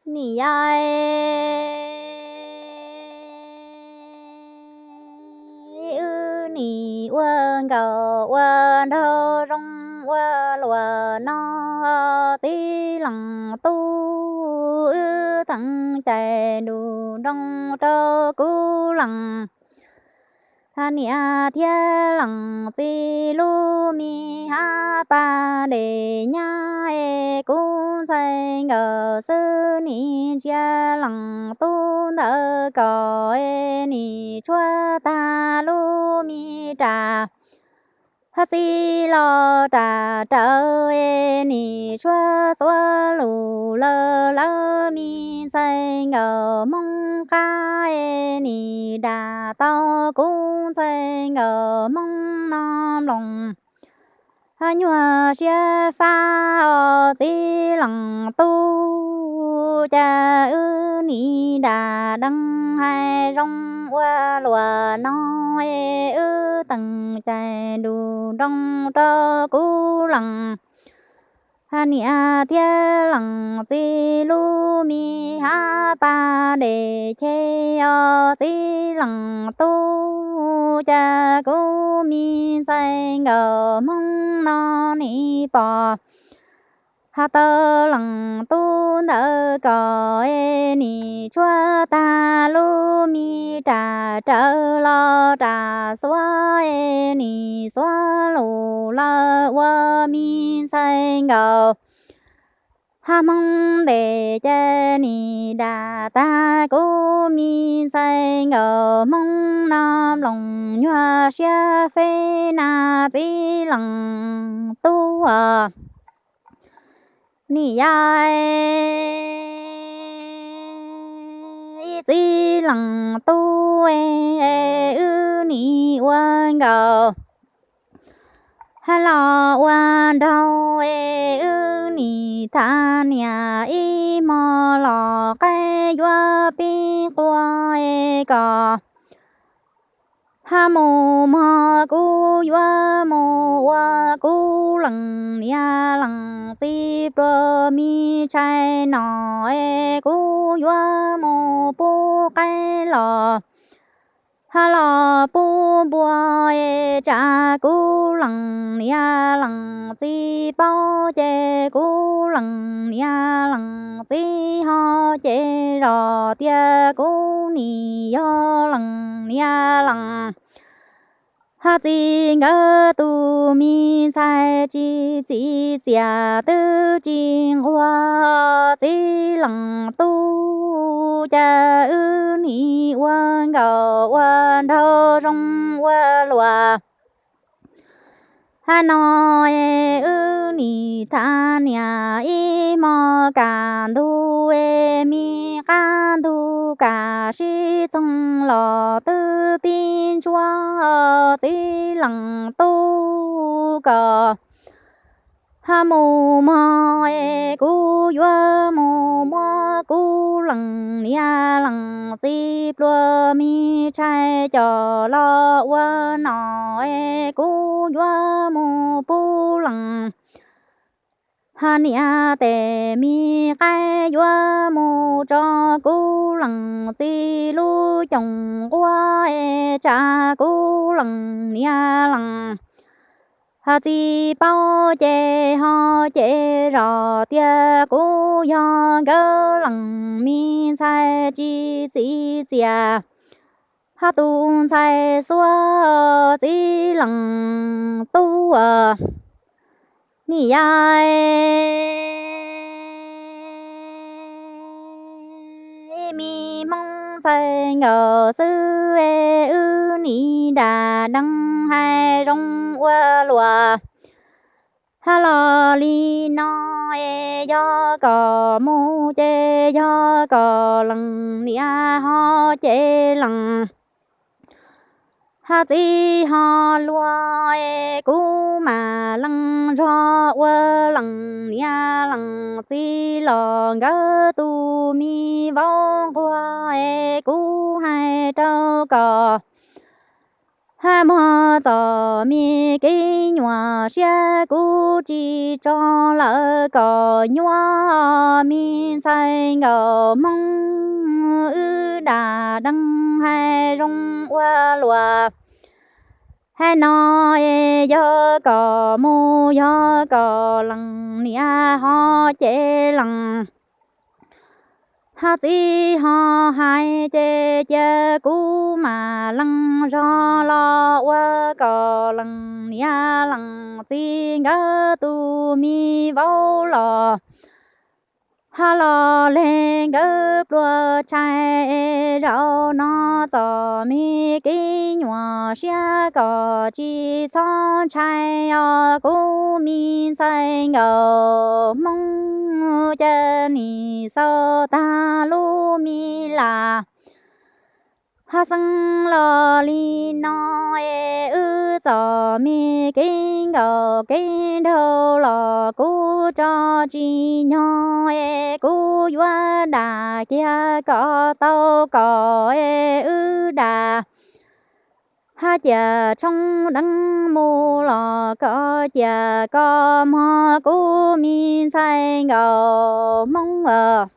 Nim yog wb nim ua nkauj ua nraug zoo ua luam no, txiv leej tub, wb theej cai nrug nroo rau kuv leej niam thiab leej txiv lub me hab pas dej nyab es kuv ntxhais nkawd xwb. Nim ntsia leej tub ntawd kom es nim tshuab tag lub me ras, hab txiv los ras rawv es nim tshuab xuav lus lawv, lawv me ntxhais nkawd Hmoob qab es nim dag tau kuv ntxhais nkawd Hmoob no mloog. Hab nyuag siab fab os txiv leej tub, cas wb nim dag deev hais zoo ua luam no es wb theej cai nrug nroo rau kuv leej niam thiab leej txiv lub me hab pas dej cheb os txiv leej tub, cas kuv me ntxhais nkawd Hmoob no nim pom. Hab tau leej tub ntawd kom es nim tshuab tag lub me ras, rawv los ras xuav es nim xuav lus lawv ua me ntxhais nkawd hab Hmoob ntes, ces nim dag tag kuv me ntxhais nkawd Hmoob no mloog. Nyuag siab feb na txiv leej tub, nim yog txiv leej tub, wb nim ua nkauj hab los ua nraug es wb nim tham niam, ib hmo los qaib yuav pib qua es kom hab mus mog, kuv yuav mus ua kuv leej niam leej txiv pluas me tshais no es kuv yuav mus pub qaib los hab los pub npua es tsam kuv leej niam leej txiv paub ces kuv leej niam leej txiv ho cem zog tias kuv nim yog leej niam leej hab txiv nkawd tus me ntxhais tsis txim txiaj twb tsis nquag. Txiv leej tub, cas wb nim ua nkauj ua nraug zoo ua luam hab no es wb nim tham niam, ib hmo kaj ntug es me qab ntug kaj sib txoog los twb pib ntsuab. Txiv leej tub, kom hab mus mog es kuv yuav mus muab kuv leej niam leej txiv pluas me tshais coj los ua no es kuv yuav mus pub leej hab niam tes me qaib, yuav mus tso kuv leej txiv lub cooj nquab es tsam kuv leej niam leej hab txiv paub ces ho cem zog tias kuv yog nkawd leej me ntxhais tsis txim txiaj hab tus ntxhais xuab. Txiv leej tub, nim yog ib me Hmoob ntxhais nkawd xwb es wb nim dag deev hais zoo ua luam hab los li no es yog kom mus ces yog kom leej niam ho cem leej hab txiv ho luag es kuv mam leej zog ua leej niam leej txiv los nkawd tus me vauv nquag es kuv hais rau kom Hab muag txom me kev nyuam siab kuv tsis tso lawm kom nyuaj, me ntxhais nkauj Hmoob wb dam deeb hais zoo ua luaj. Hab no es yog kom mus yog kom lees, niam ho ces lees, hab txiv ho hais ces cia kuv mam lees zog los ua kom lees niam lees txiv nkawd tus me vauv los. Hab los le nkawd pluag tshais, zaum no txom me kev nyuam siab kom tsis txhob ntshai os kuv me ntxhais nkauj Hmoob, ca nim xaus tag lub me las. Hab xeeb los li no es wb txom me kev nkaum kev nraug los kuv tso tsis nyog es kuv yuav dam kiag kom tau kom es wb dam. Hab cia tshoob deev mus los kom cia kom mog kuv me ntxhais nkauj Hmoob.